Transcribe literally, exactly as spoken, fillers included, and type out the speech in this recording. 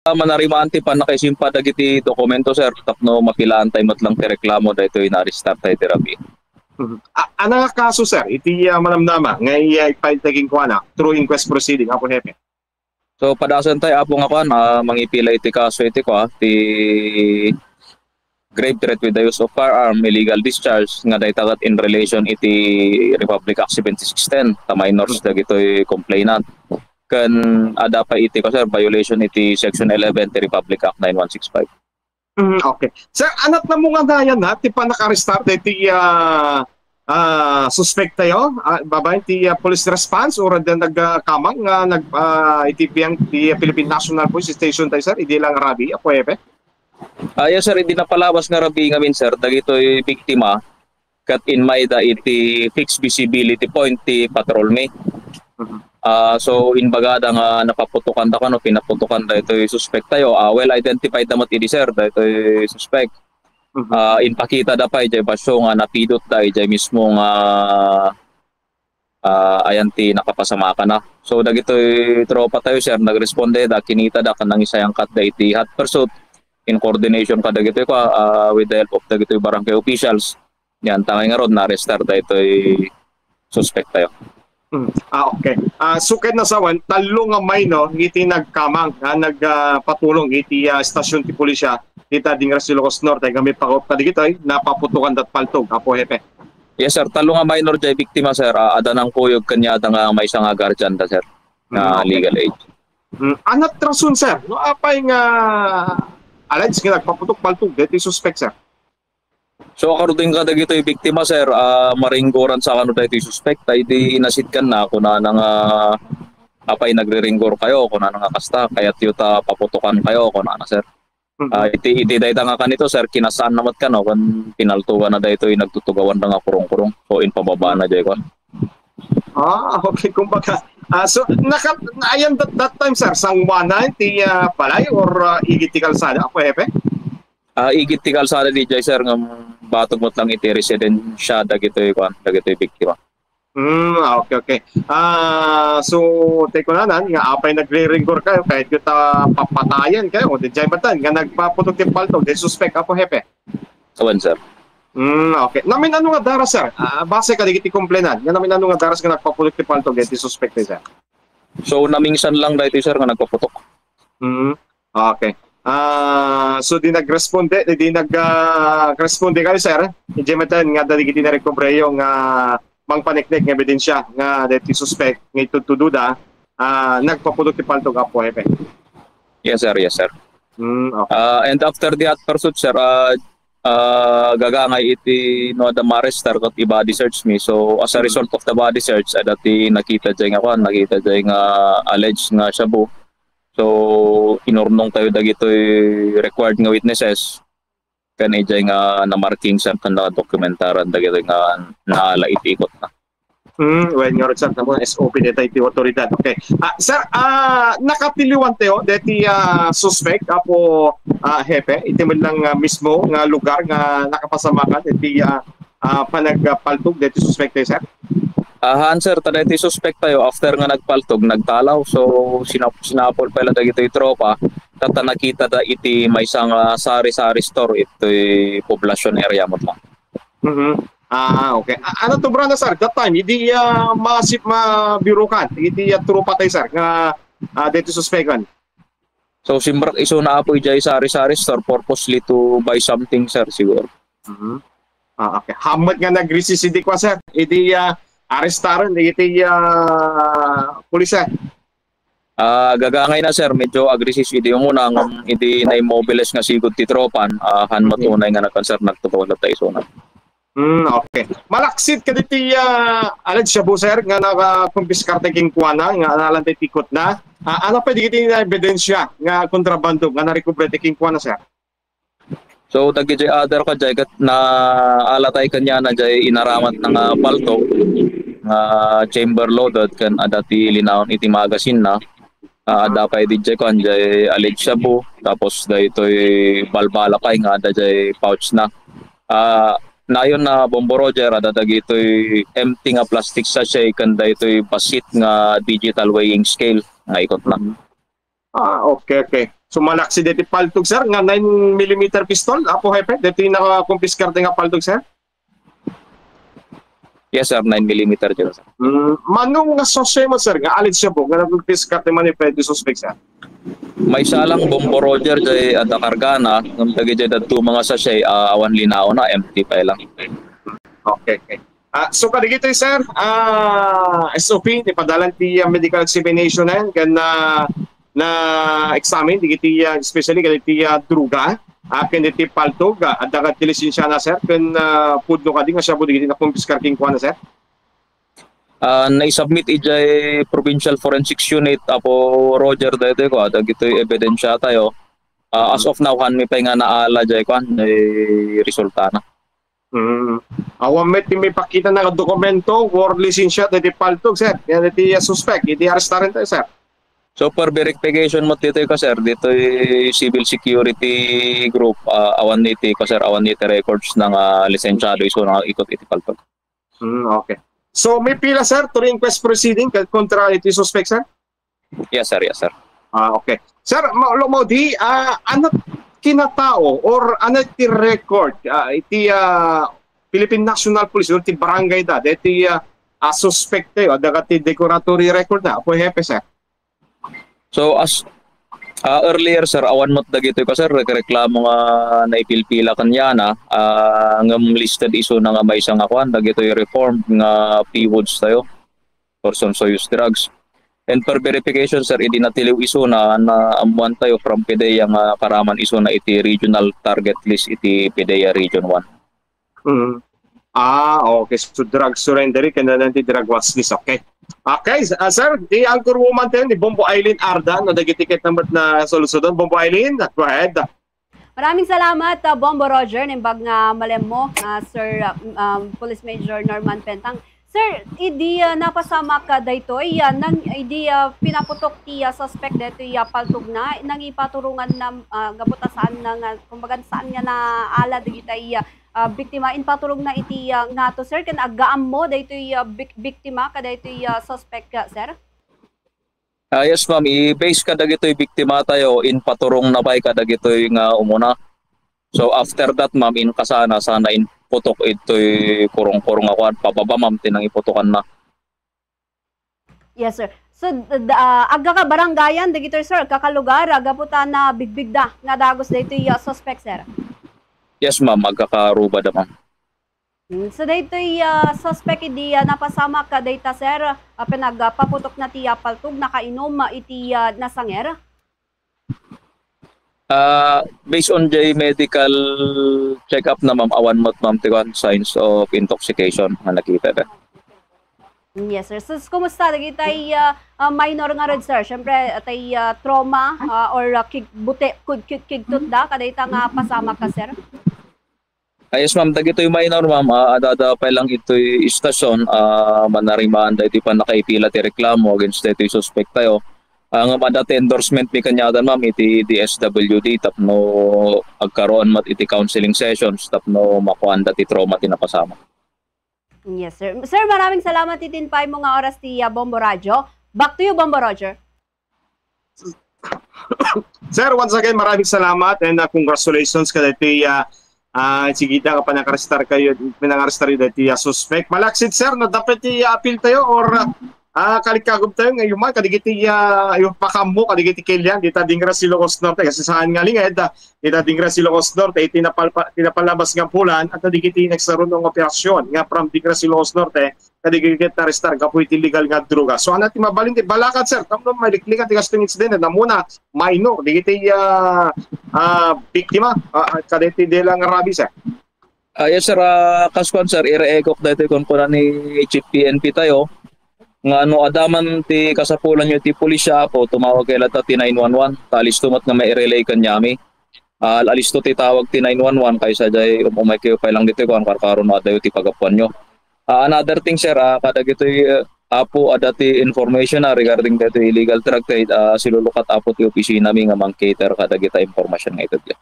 Ah, manarimaan ti pannakaisimpa dagiti dokumento, sir, tapno mapilaantay met lang ti reklamo daytoy naarestartay ti rabii. Mhm. A-, ano nga kaso, sir, iti, ah, manamnama nga iya ipailta kenkuana through inquest proceeding, Apo Hepe? So, padasan tayo, Apo, nga kuan, ah, mangipila iti kaso iti kua, ti grave threat with the use of firearm, illegal discharge, nga dayta ket in relation iti Republic Act seventy-six ten, ta minors dagitoy complainant. Ken adda pay iti, sir, violation iti Section eleven ti Republic Act nine one six five. Mm, okay. Sir, anat na mo nga nayan na, ti panakarestar, ti, ah, ah, suspect tayo, ah, babaen ti, ah, police response, or adda nagkamang nga nag, ah, iti biyang ti Philippine National Police Station tayo, sir, idi lang rabii, Apo Hepe? Ah, yes, sir, idi napalabas nga rabii ngamin, sir, dagitoy biktima, ket inmayda iti fixed visibility point ti patrol mi. Mhm. Ah, so, imbagada nga napaputokan da kano, pinaputokan da itoy suspect tayo. Ah, well identified da met idi, sir, daytoy suspect. Mhm. Ah, impakita da pay jay basyo nga napidot da ijay mismo nga, ah, ayan ti nakapasamakana. So, dagitoy tropa tayo, sir, nagresponde da, kinita da, kan nangisayangkat da iti hot pursuit in coordination kadagitoy kua, ah, with the help of dagitoy barangay officials. Yan, tangay ngarud, na-arrestar daytoy suspect tayo. Mm. Ah, okay. Ah, so, ket nasawen, tallo nga minor iti nagkamang, ah, nag, ah, patulong iti, ah, estasyon ti pulisya, dita Dingras, Ilocos Norte, nga mipakop kadagitoy, napaputokan dat paltog, Apo Hepe. Yes, sir. Tallo nga minor jay biktima, sir. Ah, adda nangkuyog kaniada nga maysa nga guardian da, sir, nga Mm, okay. legal age. Mm, anat rason, sir? No, apay nga alleged nga nagpaputok paltog daytoy suspect, sir? So, according kadagitoy biktima, sir, ah, maringgoran sa kano daytoy suspect, ta idi inasidkan na, kunana nga, "Apay nagriringgor kayo?" Kunana nga kasta, "Kayatyo ta paputokan kayo," kunana, sir. Mhm. Ah, iti, iti dayta nga kanito, sir, kinasaan na met kano, kun pinaltugan na daytoy nagtutugawan da nga kurong-kurong. So, impababa na jay kwan. Ah, okay. Kumbaga, ah, so, naka-, ayan that, that time, sir, sanguanan ti, ah, balay or, ah, igid ti kalsada, Apo Hepe? Ah, igid ti kalsada di jay, sir, nga batog met lang iti residensya dagitoy, kwan, dagitoy biktima. Hmm, ah, okay, okay. Ah, so, ti kunanan nga apay nagriringgor kayo, kayatyo ta papatayan kayo, di jay matan nga nagpaputok ti paltog, di suspect, Apo Hepe? Awan, sir. Hmm, okay. Namin ano nga daras, sir? Ah, base kadagiti complainant, nga namin ano nga daras nga nagpaputok ti paltog, di suspect, sir? So, namingsan lang daytoy, sir, nga nagpaputok. Hmm, okay. Ah, so, di nagresponde, di nag, ah, responde kayo, sir? Di matan nga dagiti narecover yo nga mangpaneknek nga ebidensya nga daytoy suspect nga itudtudo da, ah, nagpaputok ti paltog, Apo Hepe. Yes, sir. Yes, sir. Hmm, okay. Ah, and after the hot pursuit, sir, ah, ah, gagangay iti no adda ma-arrestar ket i-body search mi. So, as a Hmm. result of the body search, adda ti nakita jay nga kwan, nakita jay nga alleged nga shabu. So, inurnong tayo dagitoy required nga witnesses. Ken ijay nga namarking, sir, ken nakadokumentaran dagitoy nga naala iti ikot na. Hmm, well, nga, sir, tama, S O P deta iti otoridad. Okay. Ah, sir, ah, nakatiliwan tayo deti, ah, suspect, Apo, ah, Hepe, iti man lang, ah, mismo nga lugar nga nakapasamakan iti, ah, ah, panagpaltog deti suspect, eh, sir? Ahan, sir, ta deti suspect tayo, after nga nagpaltog, nagtalaw. So, sinap-, sinapol pay la dagitoy tropa, ta, ta nakita da iti maysa nga sari-sari store iti poblacion area met lang. Mhm. Ah, okay. A-, ano to, brother, sir? That time, idi, ah, masip mabirukan, idi, ah, tropa tayo, sir, nga, ah, deti suspekan. So, simbrak isuna, Apo, ijay sari-sari store purposely to buy something, sir, siguro. Mhm. Ah, okay. Hammet nga nag-resist idi kua, sir? Idi, ah, arrestaren, idi, ah, pulis, sir? Ah, gagangay na, sir. Medyo agresif idi umuna, ngem idi na-immobilize nga sigud ti tropan, ah, han met unay nga nagkan, sir, nagtutulat ta isuna. Hmm, okay. Malaksid kaditi, ah, alleged shabu, sir, nga nakakumpiskar ta kenkuana, nga analan ti tikot na. Ah, ano pay dagiti nga ebidensya nga kontrabando nga narecover ti kenkuana, sir? So, dagiti other ka jay, ket naalatay kaniana jay inaramat na nga paltog nga chamber loaded ken adda ti linaon iti magasin na. Ah, adda pay di jay kuan, jay alleged shabu, tapos daytoy balbala pay nga adda jay pouch na. Ah, nayon na, Bombo Roger, adda dagitoy empty nga plastic sachet ken daytoy bassit nga digital weighing scale nga ikot na. Ah, okay, okay. So, malaksid deti paltog, sir, nga nine millimeter pistol, Apo Hepe, deti nakakumpiskarte nga paltog, sir? Yes, sir, nine millimeter dita, sir. Mm, mano nga sachet mo, sir, nga alleged po nga nakumpiskarte manen deti suspek, sir? Maysa lang, Bombo Roger, jay adda kargana, ngem dagiti dadduma nga sachet, ah, awan linaona, empty pay lang. Okay, okay. Ah, so kadagitoy, sir, ah, S O P, ipadalan ti, ah, medical examination na yan, ken na, na examine, dagiti, ah, especially kadagiti, ah, droga, ah, ken dagiti paltog, ah, adda kadi lisensiana, sir, ken, ah, pudno kadi nga shabu dagiti nakumpiskar kenkuana, sir? Ah, naisubmit idiay Provincial Forensics Unit, Apo Roger, daytoy ko, ah, dagitoy ebidensiatayo. Ah, as of now, haanmi pay nga naala jay kuan, jay resultana. Mm. Awan met ti maipakita nga dokumento or lisensia dagiti paltog, sir. Yan iti, ah, suspek, iti arrestaren tayo, sir. So, for verification mo ditoy ka, sir, ditoy civil security group, ah, awan iti ka, sir, awan iti records na nga lisensiado isu nga ikut iti paltog. Mm, okay. So, may pila, sir, to the inquest proceeding kontra iti suspek, sir? Yes, sir. Yes, sir. Ah, okay. Sir, ma-, lo mo di, ah, ano kinatao or ano ti record, ah, iti, ah, Philippine National Police or ti barangay da, deti, ah, ah, suspek tayo, adda kadi decoratory record na, Apo Hepe, sir? So, as, ah, earlier, sir, awan met dagitoy ka, sir, reklamo nga naipilpila kaniana, ah, ngem listed isuna nga maysa nga kuan, dagitoy reformed nga P W O Ds tayo, persons who use drugs. And for verification, sir, idi natiliw isuna, naammuan tayo from PDEA nga karaman isuna iti regional target list iti PDEA Region one. Mm. Ah, okay. So, drug surrender, ken na ti drug watch list. Okay. Okay, ah, sir, di anchorwoman tayo ni Bombo Eileen Ardan, no, dagiti ket na met na solusyodon. Bombo Eileen, go ahead. Maraming salamat, ah, Bombo Roger, naimbag nga malem mo, ah, Sir, ah, um, Police Major Norman Pentang. Sir, idi, ah, napasamak, ah, daytoy, ah, nang, idi, ah, pinaputok ti, ah, suspect daytoy, ah, paltog na, nangipaturongan na, ah, gapu ta saan na nga, kumbaga, saan nga naala dagiti, ah, ah, biktima, impaturong na iti, ah, ngato, sir, ken aggaammo daytoy, ah, bik-, biktima kadaytoy, ah, suspect, ah, sir? Ah, yes, ma'am. I-base kadagitoy biktima tayo, impaturong na pay kadagitoy nga umuna. So, after that, ma'am, inkasana, sana inputok itoy kurong-kurong a kuan, pababa, ma'am, ti nangiputokanna. Yes, sir. So, d-, d-, ah, agkakabarangayan dagitoy, sir, agkakalugar, ah, gapu ta nabigbigda nga dagus daytoy, ah, suspect, sir? Yes, ma'am. Agkakarubada, ma'am. Mm, so, daytoy, ah, suspect idi, ah, napasamak, ah, dayta, sir, ah, pinagpaputok na ti, ah, paltog, nakainom, ah, iti, ah, nasanger? Ah, based on the medical check-up na, ma'am, awan met, ma'am, ti kuan, signs of intoxication nga nakita da. Mm, yes, sir. So, s-, kumusta dagitay, ah, ah, minor nga red, sir? Siyempre, atay, ah, trauma, ah, or, ah, kig-, buti-, kug-, kig-, kigtot da, kadayta nga pasamak ka, sir? Ah, yes, ma'am. Dagitoy minor, ma'am, ah, adda pay lang itoy istasyon, ah, manarimaan daytoy pannakaipila ti reklamo against daytoy suspect tayo. Ah, ngem adda ti endorsement mi kaniadan, ma'am, iti D S W D tapno agkaroon met iti counseling sessions tapno makuanda ti trauma ti napasamak. Yes, sir. Sir, maraming salamat iti impaay mo nga oras ti, ah, Bombo Radio. Back to you, Bombo Roger. Sir, once again, maraming salamat and, ah, congratulations kadaytoy, ah, ah, sigida nga panangarestar kayo, panangarestar kayo daytoy, ah, suspect. Malaksid, sir, no, dapat ti, ah, appeal tayo or, ah, ah, kalikagom tayo nga yuman, kadagiti, ah, yung pakammo, kadagiti kilian, dita Dingras, Ilocos Norte, kasi saan nga linged, ah, dita Dingras, Ilocos Norte, iti napalpa-, iti napalabas nga bulan, at kadagiti nagsarunong operasyon nga from Dingras, Ilocos Norte, kadagiti ket narestar gapu iti illegal nga droga. So, ano ti mabalin ti balakad, sir? Tapno maliklikan ti kastoy nga insidente, namuna, minor, dagiti, ah, ah, biktima, ah, ah, kadagiti dela nga rabi, sir. Ah, yes, sir. Ah, kas kuan, sir, ireekok daytoy kunkunan ni Chief P N P tayo. Nga no, adda man ti kasapulan yo ti pulisya, Apo, tumawag kayo latta ti nine one one. Ta alisto met nga mairelay kaniami. Ah, alisto ti tawag ti nine one one kaysa jay um-, umay kayo pay lang ditoy kuan, karkaro no adda yo ti pagapuan yo. Ah, another thing, sir, ah, kadagitoy, eh, Apo, adda ti information, ah, regarding daytoy illegal drug trade, ah, silulukat, Apo, ti opisina mi nga mang-cater kadagita information nga itedyo.